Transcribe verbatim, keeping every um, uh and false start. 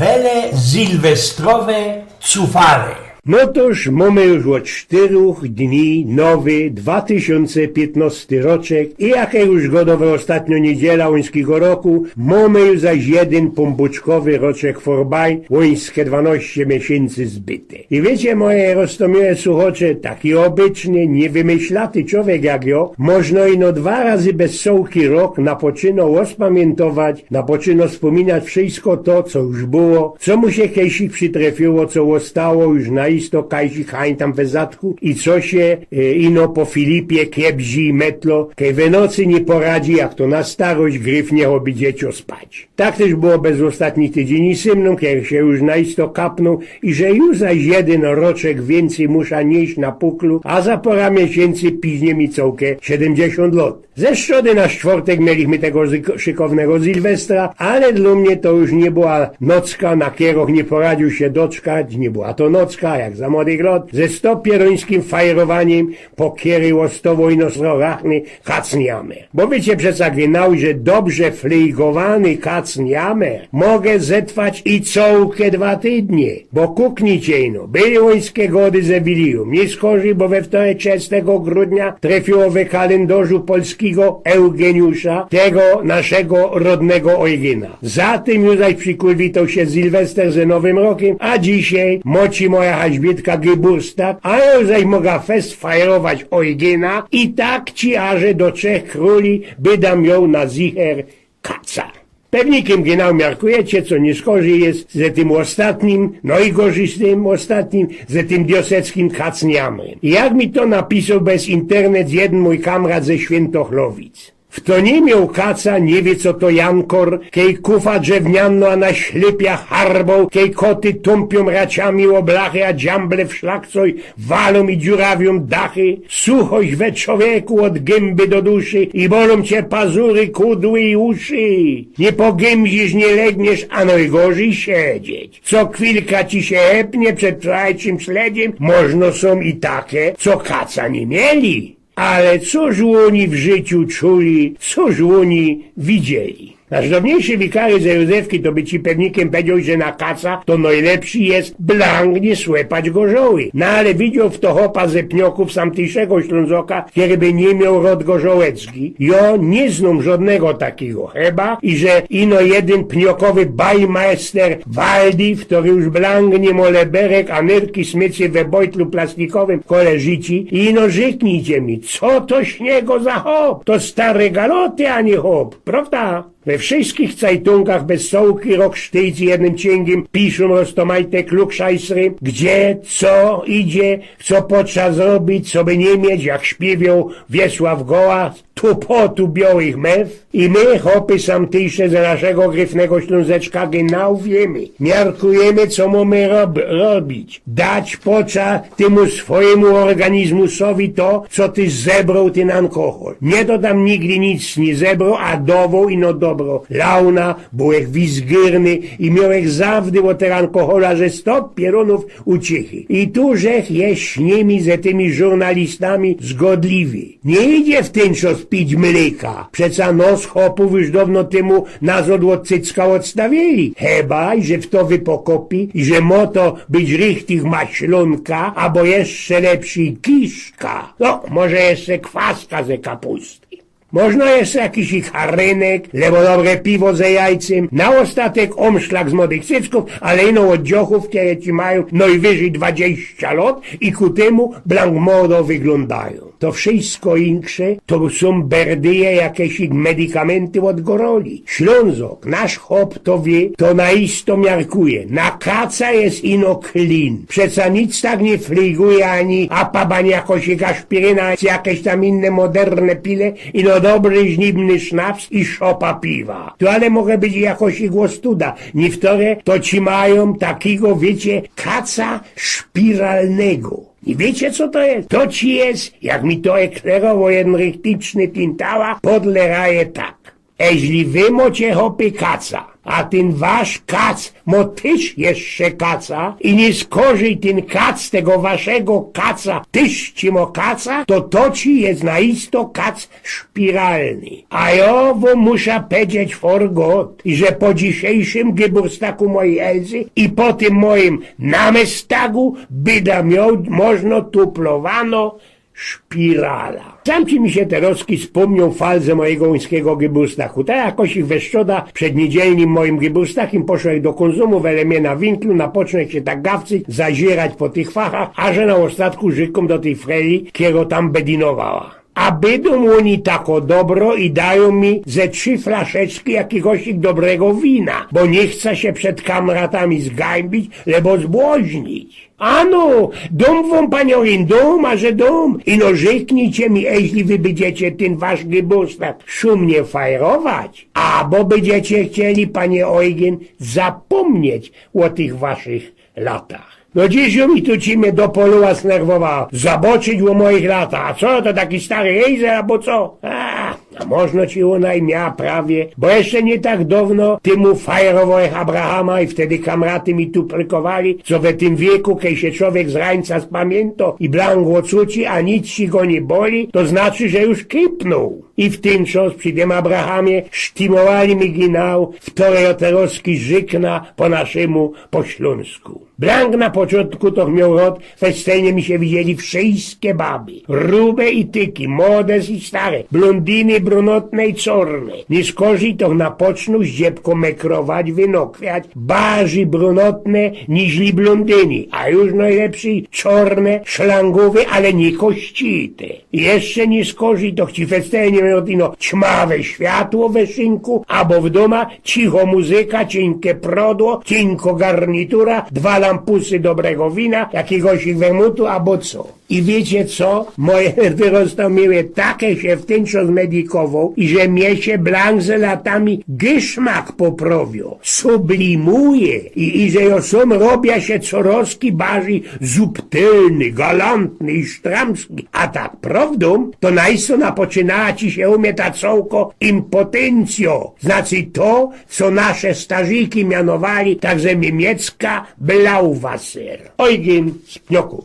Pele sylwestrowe cufale. No tōż, mōmy już ôd sztyruch dni nowy dwa tysiōnce piytnŏsty roczek i jak już godowe ôstatnio niydziela ôńskigo roku, mōmy już zaś jedyn pōnbōczkowy roczek forbaj, ôńske dwanŏście miesiyncy zbyte. I wiycie, moje roztōmiłe suchocze, taki ôbyczny, niywymyślaty czowiek jak jo, możno ino dwa razy bez cołki rok napoczyno ôspamiyntŏwać, napoczyno spōminać wszysko to, co już było, co mu sie kejsik przitrefiło, co ôstało już na isto kajsik hań tam we zadku i co sie, e, ino po Filipie kiepzi i metlo, kej we nocy niy poradzi, jak to na starość gryf niy robi dzieciōm spać. Tak tyż było bez ôstatni tydziyń i sy mnōm, kej sie już na isto kapnōł i że już zaś jedyn roczek wiyncyj musza niyś na puklu, a za pŏra miesiyncy piźnie mi cołke siedymdziesiōnt lŏt. Ze strzody na sztwortek mieliśmy tego zyk-, szykownego Sylwestra, ale dlō mie to już niy była nocka, na kejrech niy poradziōł sie doczkać, niy była to nocka, jak za młodych lŏt, ze stopieruńskim fajrowanim, po kejrej ôstŏwōł ino srorachny kacny jamer. Bo wiycie przeca genau, że dobrze flyjgowany kacny jamer może zetwać i cołke dwa tydnie. Bo kuknijcie ino, były ôńske gody ze Wilijōm. Niy skorzij, bo we wtorek, trzeciego grudnia, trefiło we kalyndŏrzu polskigo Eugeniusza, tego naszego rodnego Ojgyna. Za tym już zaś przikujwitoł sie Sylwester ze Nowym Rokym, a dzisiej moci moja Haźbietka geburstag, a jo już zaś moga fest fajrować Ojgyna i tak ci aże do Trzech Krōli bydã mioł na zicher kaca. Pewnikym genau miarkujecie, co niy skorzij je ze tym ôstatnim, no i gorzyj z tym ôstatnim, ze tym dioseckim kacny jamrym. I jak mi to napisoł bez internet jedyn mōj kamrat ze Świyntochlowic. Fto niy mioł kaca, niy wiy, co to jankor, kej kufa drzewniano, a na ślypia harboł, kej koty tōmpiōm raciami ô blachy, a dziamble w szlak coj walōm i dziurawiōm dachy. Suchość we czowieku ôd gymby do duszy i bolōm cie pazury, kudły i uszy. Niy pogymzisz, niy legniesz, a nojgorzyj siedzieć. Co chwilka ci sie hepnie przed wczorajszym śledziym, możno sōm i take, co kaca niy mieli. Ale coż ôni w życiu czuli, coż ôni widzieli. Nasz downiejszy wikary ze Józefki to by ci pewnikym pedzioł, że na kaca to nojlepszy je blank niy słepać gorzoły. No ale widzioł fto chopa ze Pniokōw, samtyjszego Ślōnzoka, kery by niy mioł rod gorzołecki. Jo niy znōm żodnego takigo, chyba iże ino jedyn pniokowy bajmajster Waldi, ftory już blank niy mŏ leberek, a nyrki smycy we bojtlu plastiykowym kole rzici. I ino rzeknijcie mi, co to śniego za chop? To stare galoty, a niy chop, prŏwda? We wszyskich cajtunkach bez cołki rok sztyjcy jednym ciyngiym piszōm roztōmajte klukszajsry, gdzie, co idzie, co potrza zrobić, coby niy mieć, jak śpiywioł Wiesław Goła, tupotu biołych mew. I my, chopy samtyjsze ze naszego gryfnego Ślōnzeczka, genau wiymy, miarkujymy, co mōmy rob-, robić. Dać potrza tymu swojymu ôrganizmusowi to, co tyś zebroł tyn alkochol. Niy to tam nigdy nic niy zebroł, a dowoł ino dobro. Launa, bōłech wizgyrny i miołech zawdy ôd tego alkohola ze sto pierōnōw uciychy. I tu żech je z nimi, ze tymi żurnalistami zgodliwy. Niy idzie w tyn czas pić mlyka. Przeca nos chopōw już downo tymu nazŏd ôd cycka ôdstawiyli. Chyba że fto wypokopi, że mŏ to być richtig maślōnka, abo jeszcze lepszy kiszka. No, może jeszcze kwaska ze kapustki. Możno jeszcze jakiś ich harynek, lebo dobre piwo ze jajcym, na ôstatek ômszlak z młodych cyckōw, ale ino ôd dziochōw, kere ci majōm nojwyżyj dwadzieścia lŏt i ku tymu blank młodo wyglōndajōm. To wszysko inksze to sōm berdyje jakeś medikamenty ôd goroli. Ślōnzok, nasz chop to wiy, to na isto miarkuje. Na kaca je ino klin. Przeca nic tak niy flyjguje ani apab, ani jakoś aspiryna, czy jakeś tam inne moderne pile, ino dobry, zimny sznaps i szopa piwa. Tu ale może być jakoś i ôstuda. Niywtore to ci majōm takigo, wiycie, kaca szpiralnego. I wiycie, co to je? To ci je, jak mi to eklerowoł jedyn rychticzny tintała, podleraje tak. Eźli wy mŏcie, chopy, kaca, A tyn wasz kac mo tyż jeszcze kaca i niyskorzij tyn kac tego waszego kaca tyż ci mo kaca, to to ci je na isto kac szpiralny. A jo wōm musza pedzieć forgot, że po dzisiejszym geburstaku mojij Elzy i po tym mojim namestagu byda mioł możno tuplowano szpirala. Sam ci mi sie terozki spōmnioł fal ze mojigo ōńskigo geburstaku. Tak jakoś ich we strzoda przed niydzielnym mojim geburstakim poszołech do kōnzumu, wele mie na winklu, napoczōnłech sie tak gawcyć, zazierać po tych fachach, a że na ôstatku rzykōm do tyj freli, kiero tam bedinowała. A bydōm ôni tako dobro i dajōm mi ze trzi flaszeczki jakigoś dobrego wina, bo niy chca sie przed kamratami zgańbić, lebo zbłoźnić. Ano, dōm wōm, panie Ojgyn, dōm, a że dōm. Ino rzyknijcie mi, eźli wy bydziecie tyn wasz geburstak szumnie fajrować, abo bydziecie chcieli, panie Ojgyn, zapōmnieć ô tych waszych latach. No dziś mi tu ci mie do poloła snerwowała. Zaboczyć ô mojich latach. A co, to taki stary hejzel, abo co? A, a możno ci ôna i miała prawie, bo jeszcze niy tak downo tymu fajrowołech Abrahama i wtedy kamraty mi tu prykowali, co we tym wieku, kej sie czowiek z rańca spamiyntŏ i blank ôcuci, a nic ci go niy boli, to znaczy, że już kipnōł. I w tyn czas przi tym Abrahamie sztimowali mi ginał wtorejoterowski rzykna po naszymu, po ślōnsku. Blank na poczōntku to mioł rod, festelnie mi sie widzieli wszyjske baby. Rube i tyki, młode i stare, blōndyny, brunotne i czorne. Niyskorzij to na poczōntku zdziebko mekrować, wynokwiać, barzij brunotne niźli blōndyny, a już nojlepszyj czorne, szlangowe, ale niy kościte. Jeszcze niyskorzij to ci festelnie mioł ino ćmawe światło we szynku, abo w dōma cicho muzyka, ciynke prodło, ciynko garnitura, dwa lampusy dobrego wina, jakigoś wermutu, abo co. I wiycie co? Moje wyrosta miły take sie w tyn czas medikowoł i że mie sie blank ze latami gyszmak poprowioł, sublimuje i, i że jo sōm robia sie corozki barzij subtelny, galantny i sztramski. A tak prowdōm, to nojsto napoczynała ci sie u mie ta cołko impotyncjo, znaczy to, co nasze starzyki mianowali tak ze miymiecka Blauwasser. Ojgyn z Pnioku.